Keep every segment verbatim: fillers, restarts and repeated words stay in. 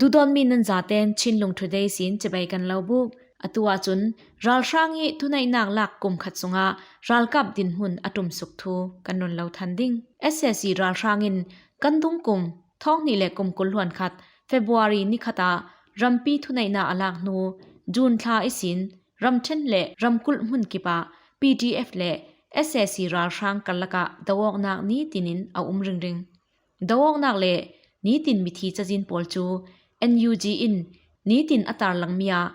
Duhdawtmi nan zaten Chinlung Today sin cibai kan lo buk. Atu ahcun ralhrang ih thuneihnak lak kum khat sungah ralkap dinhmun a ṭumsuk thu kan run lo than ding. S A C ralhrang in kan dung kum thawng hnih le kum kul hluan khat February ni khat ah rampi thuneihnak a lak hnu June thla ihsin ramṭhen le ramkulh hmunkip ah P D F le S A C ralhrang karlak ah do-awknak nitinin a um ringring. Do-awknak le nitin mithi cazin pawl cu N U G in nitin a tarlangmi ah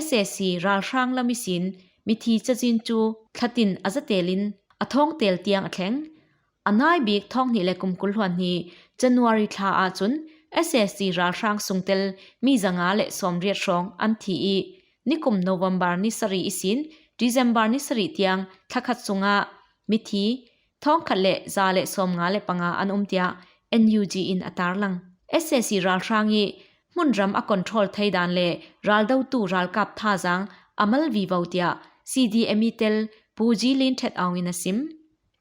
S A C ralhrang lam ihsin mithi cazin cu thlatin a zatel in a thawngtel tiang a thleng. A nai bik thawng hnih le kum kul hluan hnih January thla ahcun S A C ralhrang sungtel mi zanga le sawmriat hrawng an thi ih nikum November ni sarih ihsin December ni sarih tiang thlakhat sungah mithi thawngkhat le za le sawmnga le panga an um tiah N U G in a tarlang. S A C ralhrang ih hmunram a control thei dan le raldotu ralkap thazaang a mal vivo tiah C D M ih tel Pu G Lin Ṭhet Aung in a sim.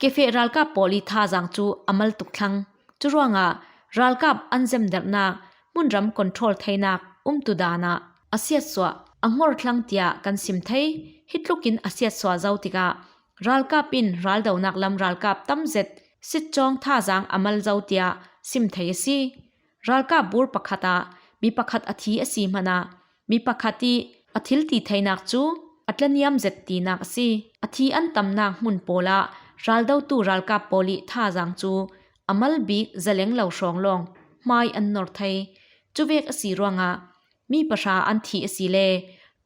Kefeh ralkap pawl ih thazaang cu a mal tuk thlang. Curuangah ralkap an zemdarnak, hmunram control theinak umtu dan ah a siatsuah, a ngor thlang tiah kan sim thei. Hi tlukin a siatsuah zo tikah ralkap in raldonak lam ralkap tam zet sitcawng thazaang a mal zo tiah sim thei a si. Ralkap bur pakhat ah mi pakhat a thi a si hmanah mi pakhat ih a thil ti theinak cu a tlaniam zet tinak a si. A thi an tamnak hmun pawl ah raldotu ralkap pawl ih thazaang cu a mal bik zaleng lo hrawng lawng hmai an nor thei. Cuvek a si ruangah mi pahra an thi a si le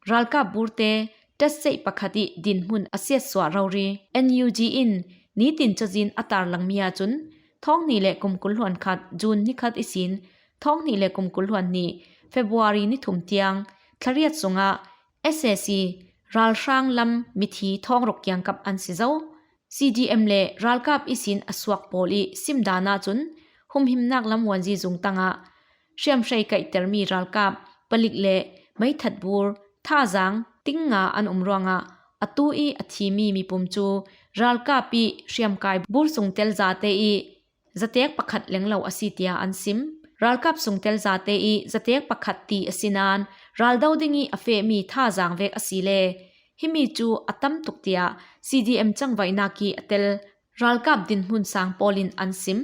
ralkap burte ṭatseih pakhat ih dinhmun a siatsuah rori. N U G in nitin cazin a tarlangmi ahcun thawng hnih le kum kul hluan khat June ni khat ihsin thawng hnih le kum kul hluan hnih February ni thum tiang thlariat sungah S A C ralhrang lam mithi thawng ruk kiangkap an si zo. C D M le ralkap ihsin a suak pawl ih simdan ahcun humhimnak lam vuanzi zung tangah hriamhrei kaihtermi ralkap palik le meithat bur thazaang ting nga an um ruangah atu ih a thimi mipum cu ralkap ih hriamkai bur sungtel zate ih zatek pakhat lenglo a si tiah an sim. Ralkap sungtel zate ih zatek pakhat ti a si nain raldo ding ih a fehmi thazaang vek a si le himi cu a tam tuk tiah C D M cangvaihnak ih a tel ralkap dinhmun sang pawl in an sim.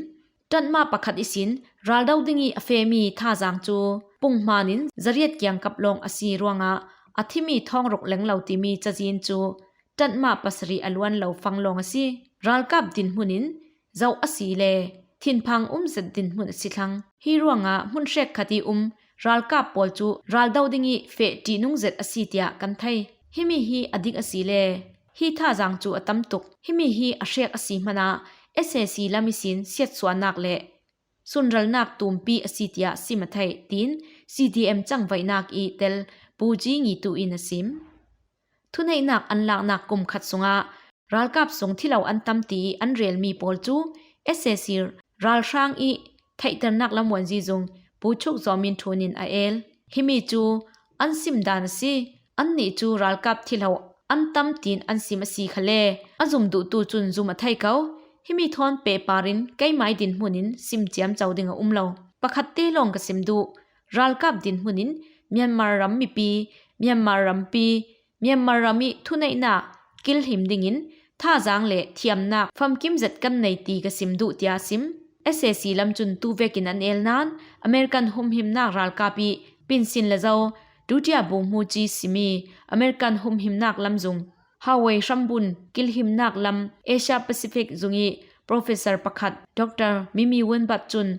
Ṭanmah pakhat ihsin raldo ding ih a fehmi thazaang cu punghman in zariat kiangkap lawng a si ruangah a thimi thawng ruk lenglo timi cazin cu ṭanmah pasarih a luan lo fang lawng a si. Ralkap dinhmun in zoh a si le thinphang um zet dinhmun a si thlang. Hi ruangah hmun hrekkhat ih um ralkap pawl cu raldo ding ih feh ṭihnung zet a si tiah kan thei. Himi hi a dik a si le hi thazaang cu a tam tuk. Himi hi a hrek a si hmanah S A C lam ihsin siatsuahnak le sunralnak tumpi a si tiah sim a theih, tiin C D M cangvaihnak ih tel Pu G Ngi Tu in a sim. Thuneihnak an laknak kum khat sungah ralkap sung thilo an tam ti ih an relmi pawl cu S A C ralhrang ih theihternak lam vuanzi zung Pu Chuk Zaw Min Ṭhun in a el. Himi cu an simdan a si. Annih cu ralkap thilo an tam tiin an sim a si khale a zum duhtu cun zum a thei ko. Himi thawn pehpar in keimai dinhmun in sim ciamco ding a um lo. Pakhat te lawng ka sim duh. Ralkap dinhmun in Myanmar ram mipi, Myanmar rampi, Myanmar ram ih thuneihnak kilhim dingin thazaang le thiamnak famkim zet kan nei ti ka sim duh, tiah a sim. S A C lam cun tu vekin an el nain American humhimnak ralkap ih pinsin le zo Dutia Bungmuci simi American humhimnak lam zung Hawaii hrambun kilhimnak lam Asia Pacific zung ih professor pakhat Doctor Mimi Wunbat cun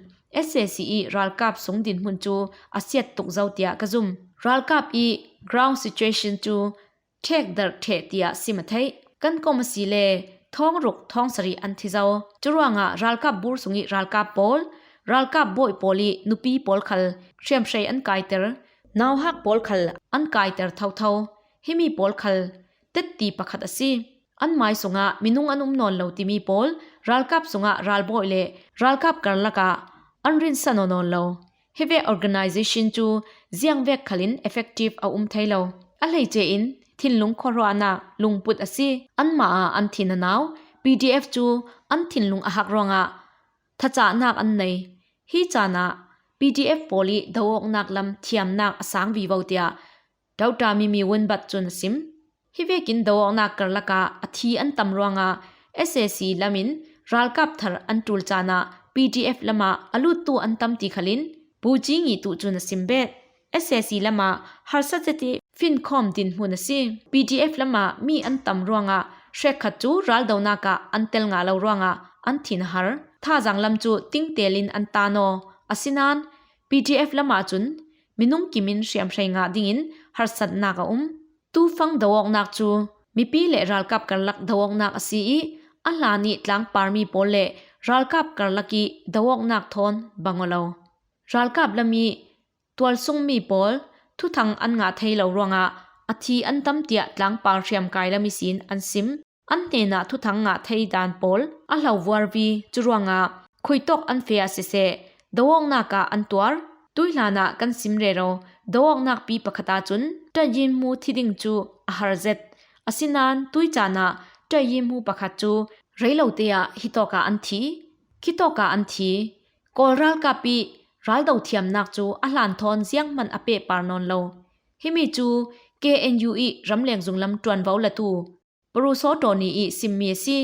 S A C ih ralkap sung dinhmun cu a siat tuk zo tiah ka zum. Ralkap ih ground situation cu ṭhekdarh ṭheh tiah sim a theih. Kan kom a si le thawng ruk thawng sarih an thi zo. Curuangah ralkap bur sung ih ralkap pawl, ralkap bawi pawl ih nupi pawl khal hriamhrei an kaiter, nauhak pawl khal an kaiter thotho. Himi pawl khal tetti pakhat a si. An mai sungah minung an um nawn lo timi pawl, ralkap sungah ralbawi le ralkap karlak ah an rinsan aw nawn lo. Hivek organization cu ziangvek khalin effective a um thei lo. A hleice in thinlung khuaruahnak lungput a si. Anmah ah an thin a nau. P D F cu an thinlung a hak ruangah thacahnak an nei. Hi caan ah P PDF pawl ih do-awknak lam thiamnak a sang vivo, tiah Doctor Mimi Wunbat cun a sim. Hi vekin do-awknak karlak ah a thi an tam ruangah SAC lam in ralkap thar an ṭul caan ah PDF lam ah a luttu an tam ti khal in Pu Ci Ngi Tu cun a sim bet. SAC lam ah harsa zet ih finkhawm dinhmun a si. PDF lam ah mi an tam ruangah hrekkhat cu raldonak ah an tel ngah lo ruangah an thin a har. Thazang lam cu tingtel in an tan aw. Asinain PDF lam ah cun minung kim in hriamhrei ngah dingin harsatnak a um. Tufang do-awknak cu mipi le ralkap karlak do-awknak a si ih a hlan ih tlangpar mi pawl le ralkap karlak ih do-awknak thawn bang aw lo. Ralkap lam ih tualsung mi pawl thuthang an ngah thei lo ruangah a thi an tam, tiah tlangpar hriamkai lam ihsin an sim. An hnenah thuthang ngah thei dan pawl a hlo vuarvi. Curuangah khuitawk an feh ah siseh, do-awknak ah an tuar. Tuihlan ah kan sim rero do-awknak pi pakhat ahcun ṭaiyihmu thi ding cu a har zet. Asinain tuicaan ah ṭaiyihmu pakhat cu rei lote ah hitawk ah an thi. Khitawk ah an thi. Kawl ralkap ih raldo thiamnak cu a hlan thawn zianghman a pehpar nawn lo. Himi cu KNU ih ramleng zunglam ṭuanvo latu Paru Saw Ṭawni ih simmi a si.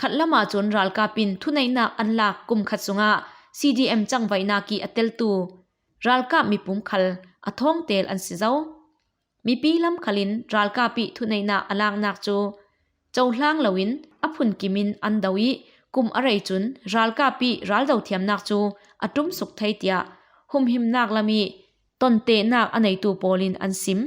Khatlam ahcun ralkap in thuneihnak an lak kum khat sungah CDM cangvaihnak ih a teltu ralkap mipum khal a thawngtel an si zo. Mipi lam khal in ralkap ih thuneihnak a laknak cu cohlang loin a phunkim in an do ih kum a rei cun ralkap ih raldo thiamnak cu a ṭumsuk thei, tiah humhimnak lam ih tontehnak a neitu pawl in an sim.